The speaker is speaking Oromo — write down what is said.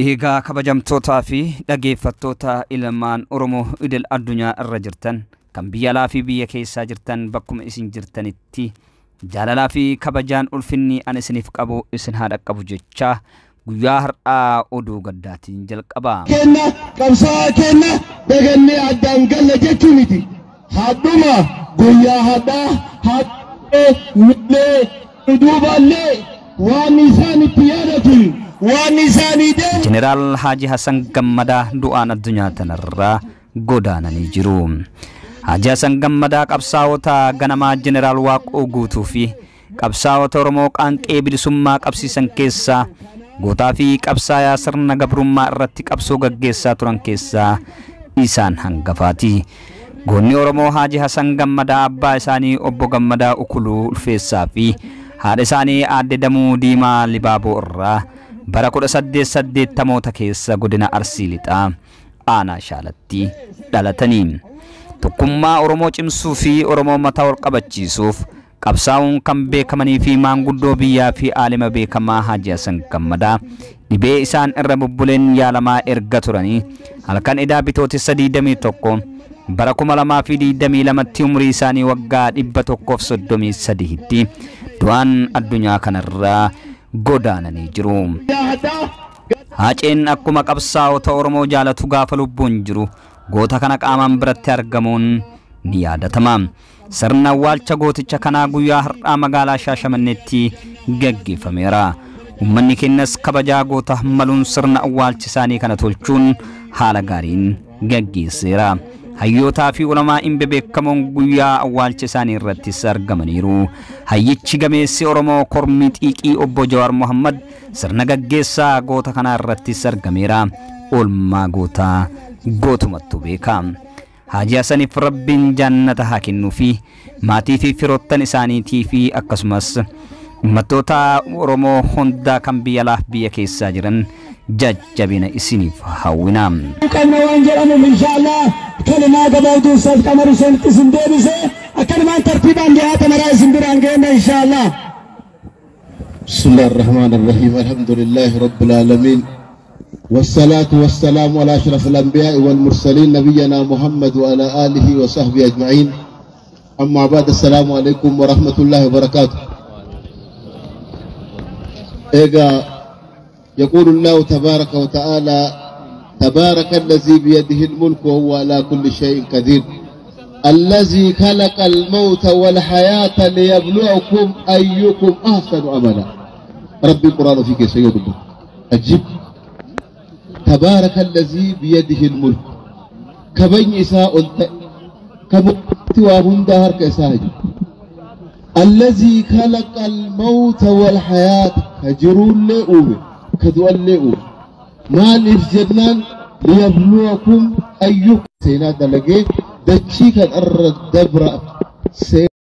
Egaa kabajamtootaa fi dhaggeeffattoota ilmaan Oromoo idil addunyaa irra jirtan kan biyya alaa fi biyya keessaa jirtan bakkuma isin jirtanitti jaalalaa fi kabajaan ulfinni an isiniif qabu isin haa dhaqqabu jechaa guyyaa har'aa oduu gaddaatiin jalqaba. Kenna qabsaa kenna dagannee addaan galla jechuu miti. Haadhuma guyyaa hadhaa haadhee nullee duuballee waan isaan itti yaadatu waan isaanii deemu. Jeneraal Haaji Hassan Gammadaa du'aan addunyaa tanarraa godaananii jiru. Haaji Hassan Gammadaa qabsaa'ota ganamaa Jeneraal Waaqoo Guutuu fi qabsaa'ota Oromoo qaanqee bilisummaa qabsiisan keessaa gootaa fi qabsaayaa sirna gabrummaa irratti qabsoo gaggeessaa turan keessaa isaan hangafaati. Goonni Oromoo Haaji Hassan Gammadaa abbaa isaanii obbo Gammadaa Ukuluu Ulfeessaa fi haadha isaanii aadde Damuu Diimaa Libaaboo irraa bara 1880 keessa godina Arsii Lixaa aanaa Shaalatti dhalatanii. Tokkummaa Oromoo cimsuu fi Oromoo mataa ol qabachiisuuf qabsaa'uun kan beekamanii fi maanguddoo biyyaa fi aalima beekamaa Haaji Hassan Gammadaa dhibee isaan irra bubbuleen yaalamaa erga turanii halkan idaa bitootessa 21 bara 2022tti umurii isaanii waggaa 133tti du'aan addunyaa kanarraa godaananii jiru. Haaceen akkuma qabsaa'ota Oromoo jaalatu gaafa lubbuun jiru goota kana qaamaan biratti argamuun ni yaadatama. Sirna awwaalcha gooticha kanaa guyyaa har'aa magaalaa Shaashamanneetti gaggeeffameera. Uummanni keenyas kabajaa goota maluun sirna awwaalcha isaanii kana tolchuun haala gaariin gaggeesseera. Hayyootaa fi ulamaa'in bebeekamoon guyyaa awwaalcha isaanii irrattis argamaniiru. Hayyichi gameessi Oromoo Kormii Xiiqii obbo Jawaar Mohammad sirna gaggeessaa goota kanaa irrattis argameera. Oolmaa gootaa gootumattu beeka. Haaji Hassaniif Rabbiin jannata haa kennuu fi maatii fi firoottan isaaniitii fi akkasumas uummattoota Oromoo hundaa kan biyya alaaf biyya keessaa jiran jajjabina isiniif hawwina. Qabna waan jedhamuuf inshaallah kalimaa gabaabduu Ustaaz Qamar Hussein isin deebise akkanumaan tartiibaan dhiyaata maraa isin biraan geenna inshaallah. بسم الله الرحمن الرحيم الحمد لله رب العالمين والصلاة والسلام على أشرف الأنبياء والمرسلين نبينا محمد وعلى آله وصحبه أجمعين أما بعد السلام عليكم ورحمة الله وبركاته. إيجا يقول الله تبارك وتعالى تبارك الذي بيده الملك وهو على كل شيء قدير الذي خلق الموت والحياة ليبلوكم أيكم أحسن عملا. ربي القرآن فيك سيد الله أجيب. تبارك الذي بيده الملك كبين إساء كبت وهم دهر كإساء الذي خلق الموت والحياة كجرون لأومي كدوان لأومي ما لفجنان ليبلوكم أيكم سينا دلقي دتشيك الأرض دبرة سينا.